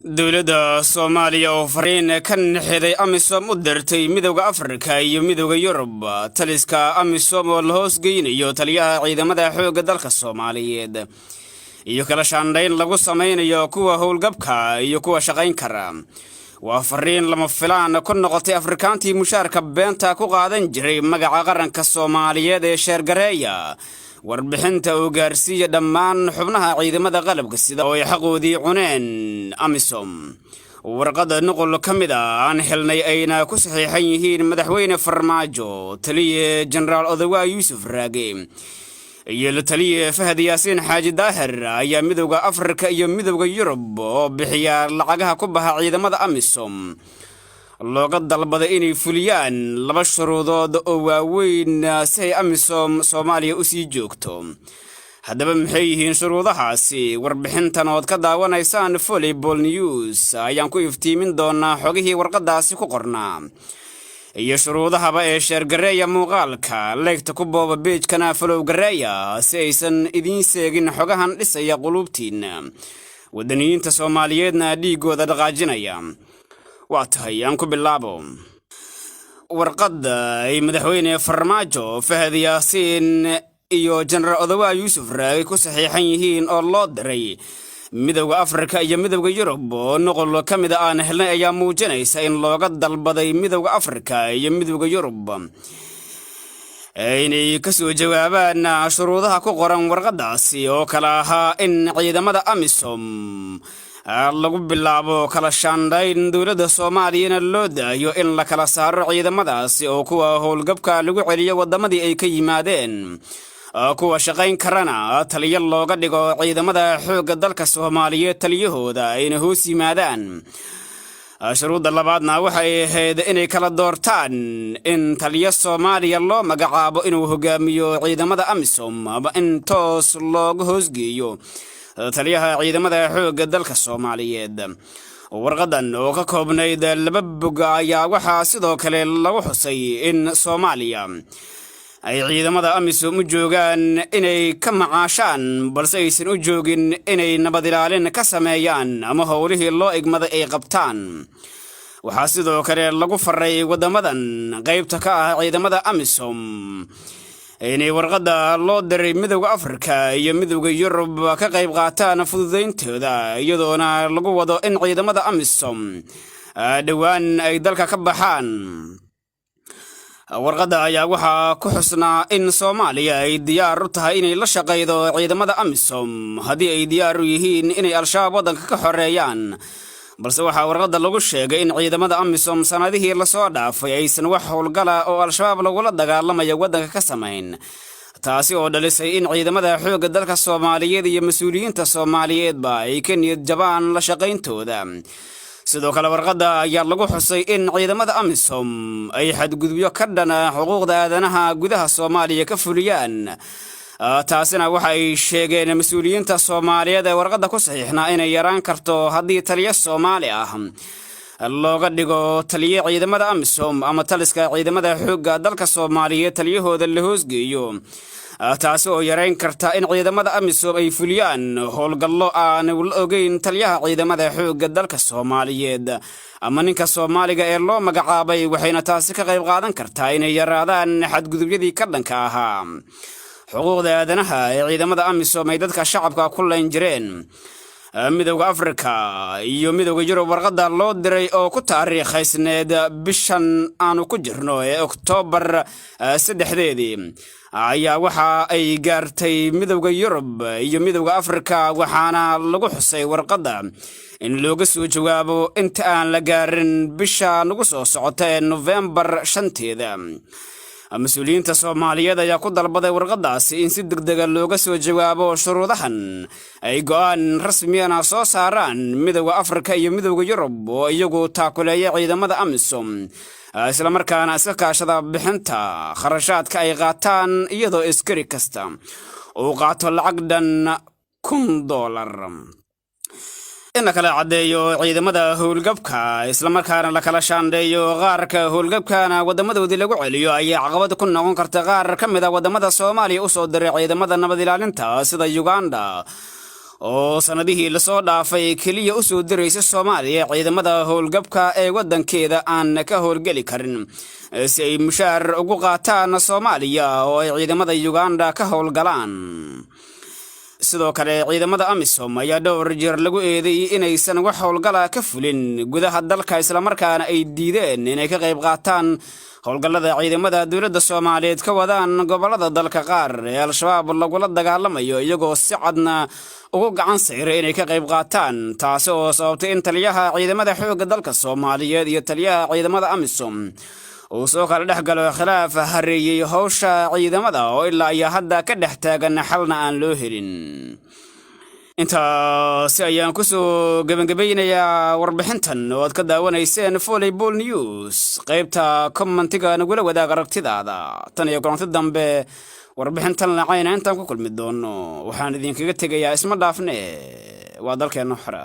Dowladda Soomaaliya oo fariin ka naxiday AMISOM u dirtay Midowda Afrika iyo Midowda Yurub. Taliska AMISOM oo la hoos geynayo taliyaha ciidamada xoogga dalka Soomaaliyeed iyo kala shaandhayn lagu samaynayo kuwa howlgabka iyo kuwa shaqayn kara, waa fariin lama filaan ku noqotay Afrikaantii mushaarka beenta ku qaadan jiray magaca qaranka Soomaaliyeed ee share gareeya warbixinta uu gaarsiiya dhammaan xubnaha ciidamada qalabka sida oo ay xaqoodii cuneen AMISOM. Warqadda nuqul ka mid ah aan helnay, ayna ku saxiixan yihiin Madaxweyne Farmaajo, Taliye Jenaraal Odawaa Yuusuf Raage iyo la taliye Fahad Yaasiin Xaaji Daahir, ayaa Midowda Afrika iyo Midowda Yurub oo bixiya lacagaha ku baxa ciidamada AMISOM looga dalbaday inay fuliyaan laba shuruudood oo waaweyn si ay AMISOM Soomaaliya u sii joogto. Haddaba, maxay yihiin shuruudahaasi? Warbixintan ood ka daawanaysaan Volleyball News ayaan ku iftiimin doonaa xogihii warqadaasi ku qornaa iyo shuruudahaba. Ee share gareeya muuqaalka, like-ta ku booba, page-kana follow gareeya si aysan idiin seegin xogahan dhisaya quluubtiinna, wadaniyiinta Soomaaliyeedna dhiiggooda dhaqaajinaya. Waa tahay, aan ku bilaabo. Warqadda ay Madaxweyne Farmaajo, Fahad Yaasiin iyo Jenaraal Odawaa Yuusuf Raage ku saxiixan yihiin oo loo diray Midowda Afrika iyo Midowda Yurub, oo nuqul ka mid ah aan helnay, ayaa muujinaysa in looga dalbaday Midowda Afrika iyo Midowda Yurub inay kasoo jawaabaan shuruudaha ku qoran warqadaasi, oo kale ahaa in ciidamada AMISOM lagu bilaabo kala shaandhayn, dowladda Soomaaliyana loo daayo in la kala saaro ciidamadaasi, oo kuwa howlgabka lagu celiyo waddamadii ay ka yimaadeen, kuwa shaqayn karana taliyo looga dhigo ciidamada xoogga dalka Soomaaliyeed taliyahooda, ayna hoos yimaadaan. Shuruudda labaadna waxay ahayd inay kala doortaan in taliyo Soomaaliya loo magacaabo inuu hogaamiyo ciidamada AMISOM ama in toos looga hoosgeeyo taliyaha ciidamada xoogga dalka Soomaaliyeed. Warqadan oo ka koobnayd 2 bog ayaa waxaa sidoo kale lagu xusay in Soomaaliya ay ciidamada AMISOM u joogaan inay ka macaashaan, balse aysan u joogin inay nabad ilaalin ka sameeyaan ama howlihii loo igmaday ay qabtaan. Waxaa sidoo kale lagu faray waddamadan qaybta ka ah ciidamada AMISOM inay warqadda loo diray Midowda Afrika iyo Midowda Yurub ka qayb qaataan fududayntooda, iyadoona lagu wado in ciidamada AMISOM dhowaan ay dalka ka baxaan. Warqadda ayaa waxaa ku xusnaa in Soomaaliya ay diyaar u tahay inay la shaqaydo ciidamada AMISOM haddii ay diyaar u yihiin inay Al-Shabaab waddanka ka xoreeyaan. Balse waxaa warqadda lagu sheegay in ciidamada AMISOM sannadihii lasoo dhaafay aysan wax howlgala oo Al-Shabaab lagula dagaalamayo waddanka ka samayn, taasi oo dhalisay in ciidamada xoogga dalka Soomaaliyeed iyo mas-uuliyiinta Soomaaliyeedba ay ka niyad jabaan la shaqayntooda. Sidoo kale, warqadda ayaa lagu xusay in ciidamada AMISOM ay xadgudubyo ka dhana xuquuqda aadanaha gudaha Soomaaliya ka fuliyaan. Taasina waxa ay sheegeen mas-uuliyiinta Soomaaliyeed ee warqadda ku saxiixnaa inay yaraan karto haddii taliyo Soomaali ah looga dhigo taliye ciidamada AMISOM ama taliska ciidamada xoogga dalka Soomaaliyeed taliyahooda la hoosgeeyo, taasi oo yarayn karta in ciidamada AMISOM ay fuliyaan howlgallo aanu la ogeyn taliyaha ciidamada xoogga dalka Soomaaliyeed ama ninka Soomaaliga ee loo magacaabay, waxayna taasi ka qayb qaadan kartaa inay yaraadaan xadgudubyadii ka dhanka ahaa xuquuqda aadanaha ee ciidamada AMISOM ay dadka shacabka ku layn jireen. Midowda Afrika iyo Midowda Yurub warqadda loo diray oo ku taariikhaysneed bishan aanu ku jirno ee Oktoobar 3-deedii ayaa waxa ay gaartay Midowda Yurub iyo Midowda Afrika, waxaana lagu xusay warqadda in looga soo jawaabo inta aan la gaarin bisha nagu soo socota ee Nofembar 5-teeda. Mas-uuliyiinta Soomaaliyeed ayaa ku dalbaday warqadaasi in si degdega looga soo jawaabo shuruudahan, ay go'aan rasmiyana soo saaraan Midowda Afrika iyo Midowda Yurub oo iyagu taakuleeya ciidamada AMISOM, islamarkaana iska kaashada bixinta kharashaadka ay qaataan, iyadoo askari kasta uu qaato lacag dhan $1000. In la kala caddeeyo ciidamada howlgabka, islamarkaana la kala shaandheeyo, qaarka howlgabkana waddamadoodii lagu celiyo, ayaa caqabad ku noqon karta qaar ka mid ah waddamada Soomaaliya u soo diray ciidamada nabad ilaalinta, sida Uganda. Oo sannadihii lasoo dhaafay keliya u soo diraysa Soomaaliya ciidamada howlgabka ee waddankeeda aan ka howlgeli karin, si ay mushaar ugu qaataan Soomaaliya oo ay ciidamada Uganda ka howlgalaan. Sidoo kale, ciidamada AMISOM ayaa dhowr jeer lagu eedeeyey inaysan wax howlgala ka fulin gudaha dalka, islamarkaana ay diideen inay ka qayb qaataan howlgallada ciidamada dowladda Soomaaliyeed ka wadaan gobollada dalka qaar ee Al-Shabaab lagula dagaalamayo, iyagoo si cadna ugu gacan sayray inay ka qayb qaataan, taasi oo sababtay in taliyaha ciidamada xoogga dalka Soomaaliyeed iyo taliyaha ciidamada AMISOM uu soo kala dhex galo khilaaf hareeyey howsha ciidamada, oo ilaa iyo hadda ka dhex taagan, xalna aan loo helin. Intaasi ayaan kusoo gebagabaynayaa warbixintan oo aad ka daawanayseen Volleyball News. Qaybta commentiga nagula wadaag aragtidaada. Tan iyo kulanti dambe, warbixintan lacayna intaan ku kulmi doono, waxaan idinkaga tegayaa isma dhaafne. Waa dalkeenna xora.